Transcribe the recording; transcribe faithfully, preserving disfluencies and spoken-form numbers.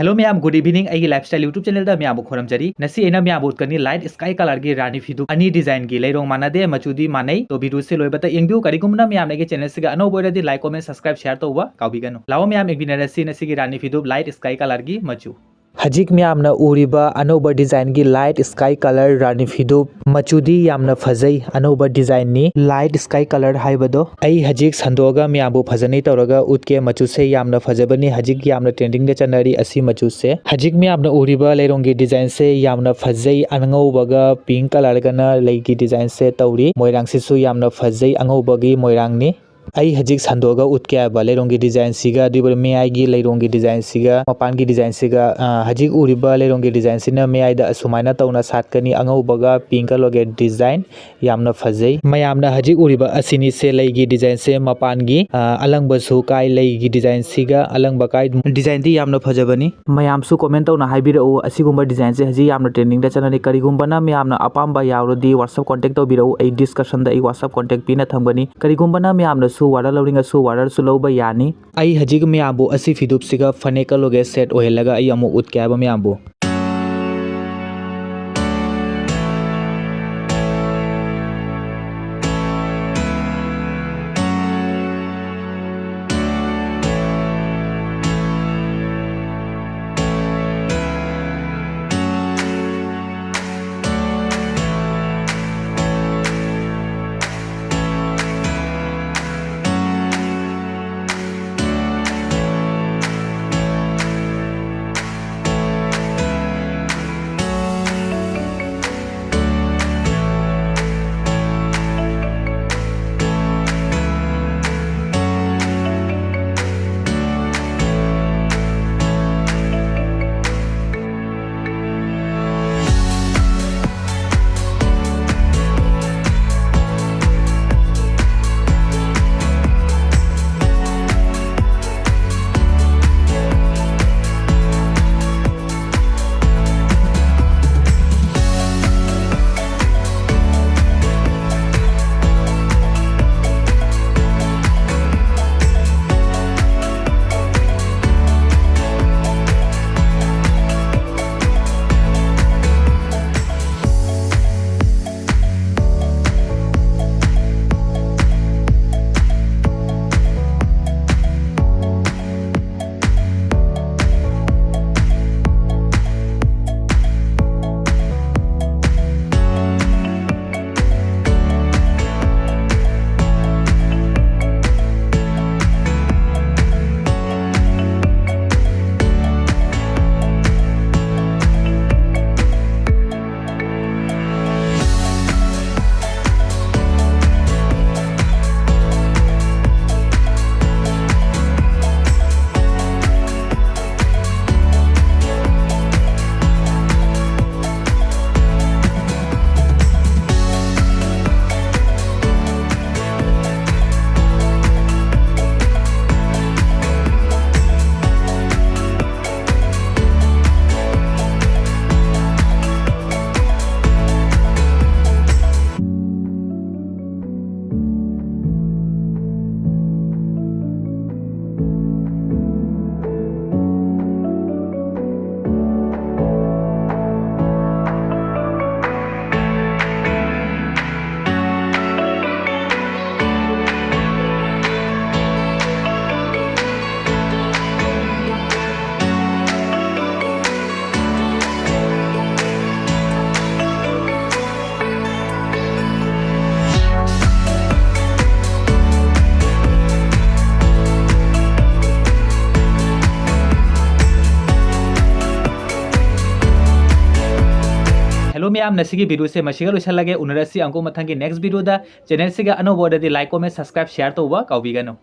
Hello ꯃꯌꯥꯝ, good evening꯫ ꯑꯩꯒꯤ Lifestyle YouTube channelꯗ ꯃꯌꯥꯝꯕꯨ ꯈꯣꯏꯔꯝꯖꯔꯤ꯫ ꯉꯁꯤ ꯑꯩꯅ ꯃꯌꯥꯝꯕꯨ ꯎꯠꯀꯅꯤ light sky colorꯒꯤ ꯔꯥꯅꯤ ꯐꯤꯗꯨꯞ ꯑꯅꯤ designꯒꯤ꯫ ꯂꯩꯔꯣꯡ ꯃꯥꯟꯅꯗꯦ, ꯃꯆꯨꯗꯤ ꯃꯥꯟꯅꯩ꯫ ꯑꯗꯣ videoꯁꯦ ꯂꯣꯏꯕꯇ ꯌꯦꯡꯕꯤꯌꯨ꯫ ꯀꯔꯤꯒꯨꯝꯕꯅ ꯃꯌꯥꯝꯅ ꯑꯩꯒꯤ channelꯁꯤꯒ ꯑꯅꯧꯕ ꯑꯣꯏꯔꯗꯤ like, comment, subscribe, share ꯇꯧꯕ ꯀꯥꯎꯕꯤꯒꯅꯨ꯫ ꯂꯥꯛꯑꯣ ꯃꯌꯥꯝ, ꯌꯦꯡꯃꯤꯟꯅꯔꯁꯤ ꯉꯁꯤꯒꯤ ꯔꯥꯅꯤ ꯐꯤꯗꯨꯞ light sky colorꯒꯤ ꯃꯆꯨ꯫ ꯍꯧꯖꯤꯛ ꯃꯌꯥꯝꯅ ꯎꯔꯤꯕ ꯑꯅꯧꯕ designꯒꯤ light sky color ꯔꯥꯅꯤ ꯐꯤꯗꯨꯞ ꯃꯆꯨꯗꯤ ꯌꯥꯝꯅ ꯐꯖꯩ, ꯑꯅꯧꯕ designꯅꯤ light sky color ꯍꯥꯏꯕꯗꯣ꯫ ꯑꯩ ꯍꯧꯖꯤꯛ ꯁꯟꯗꯣꯛꯑꯒ ꯃꯌꯥꯝꯕꯨ ꯐꯖꯅ ꯇꯧꯔꯒ ꯎꯠꯀꯦ꯫ ꯃꯆꯨꯁꯦ ꯌꯥꯝꯅ ꯐꯖꯕꯅꯤ, ꯍꯧꯖꯤꯛ ꯌꯥꯝꯅ trendingꯗ ꯆꯠꯅꯔꯤ ꯑꯁꯤ ꯃꯆꯨꯁꯦ꯫ ꯍꯧꯖꯤꯛ ꯃꯌꯥꯝꯅ ꯎꯔꯤꯕ ꯂꯩꯔꯣꯡꯒꯤ designꯁꯦ ꯌꯥꯝꯅ ꯐꯖꯩ, ꯑꯉꯧꯕꯒ pink colorꯒꯅ ꯂꯩꯒꯤ designꯁꯦ ꯇꯧꯔꯤ꯫ ꯃꯣꯏꯔꯥꯡꯁꯤꯁꯨ ꯌꯥꯝꯅ ꯐꯖꯩ, ꯑꯉꯧꯕꯒꯤ ꯃꯣꯏꯔꯥꯡꯅꯤ꯫ ꯑꯩ ꯍꯧꯖꯤꯛ ꯁꯟꯗꯣꯛꯑꯒ ꯎꯠꯀꯦ ꯍꯥꯏꯕ ꯂꯩꯔꯣꯡꯒꯤ designꯁꯤꯒ, ꯑꯗꯨꯒ ꯃꯌꯥꯏꯒꯤ ꯂꯩꯔꯣꯡꯒꯤ designꯁꯤꯒ, ꯃꯄꯥꯟꯒꯤ designꯁꯤꯒ꯫ ꯑ, ꯍꯧꯖꯤꯛ ꯎꯔꯤꯕ ꯂꯩꯔꯣꯡꯒꯤ designꯁꯤꯅ ꯃꯌꯥꯏꯗ ꯑꯁꯨꯃꯥꯏꯅ ꯇꯧꯅ ꯁꯥꯠꯀꯅꯤ, ꯑꯉꯧꯕꯒ pink colorꯒꯤ design꯫ ꯌꯥꯝꯅ ꯐꯖꯩ꯫ ꯃꯌꯥꯝꯅ ꯍꯧꯖꯤꯛ ꯎꯔꯤꯕ ꯑꯁꯤꯅꯤꯁꯦ ꯂꯩꯒꯤ designꯁꯦ ꯃꯄꯥꯟꯒꯤ, ꯑ, ꯑꯂꯪꯕꯁꯨ ꯀꯥꯏ ꯂꯩꯒꯤ designꯁꯤꯒ, ꯑꯂꯪꯕ ꯀꯥꯏ designꯗꯤ ꯌꯥꯝꯅ ꯐꯖꯕꯅꯤ꯫ ꯃꯌꯥꯝꯁꯨ comment ꯇꯧꯅ ꯍꯥꯏꯕꯤꯔꯛꯎ, ꯑꯁꯤꯒꯨꯝꯕ designꯁꯦ ꯍꯧꯖꯤꯛ ꯌꯥꯝꯅ trendingꯗ ꯆꯠꯅꯔꯤ꯫ ꯀꯔꯤꯒꯨꯝꯕꯅ ꯃꯌꯥꯝꯅ ꯑꯄꯥꯝꯕ ꯌꯥꯎꯔꯗꯤ WhatsApp contact ꯇꯧꯕꯤꯔꯛꯎ, ꯑꯩ descriptionꯗ ꯑꯩ WhatsApp contact ꯄꯤꯅ ꯊꯝꯒꯅꯤ꯫ ꯀꯔꯤꯒꯨꯝꯕꯅ ꯃꯌꯥꯝꯅꯁꯨ order ꯂꯧꯅꯤꯡꯉꯁꯨ orderꯁꯨ ꯂꯧꯕ ꯌꯥꯅꯤ꯫ ꯑꯩ ꯍꯧꯖꯤꯛ ꯃꯌꯥꯝꯕꯨ ꯑꯁꯤ ꯐꯤꯗꯨꯞꯁꯤꯒ ꯐꯅꯦꯛꯀ ꯂꯣꯏꯒꯦ set ꯑꯣꯏꯍꯜꯂꯒ ꯑꯩ ꯑꯃꯨꯛ ꯎꯠꯀꯦ ꯍꯥꯏꯕ ꯃꯌꯥꯝꯕꯨ꯫ ꯃꯌꯥꯝꯅ ꯁꯤꯒꯤ videoꯁꯦ ꯃꯁꯤꯒ ꯂꯣꯏꯁꯤꯜꯂꯒꯦ꯫ ꯎꯅꯔꯁꯤ ꯑꯃꯨꯛꯀ ꯃꯊꯪꯒꯤ next videoꯗ꯫ Channelꯁꯤꯒ ꯑꯅꯧꯕ ꯑꯣꯏꯔꯗꯤ like, comment, subscribe, share ꯇꯧꯕ ꯀꯥꯎꯕꯤꯒꯅꯨ꯫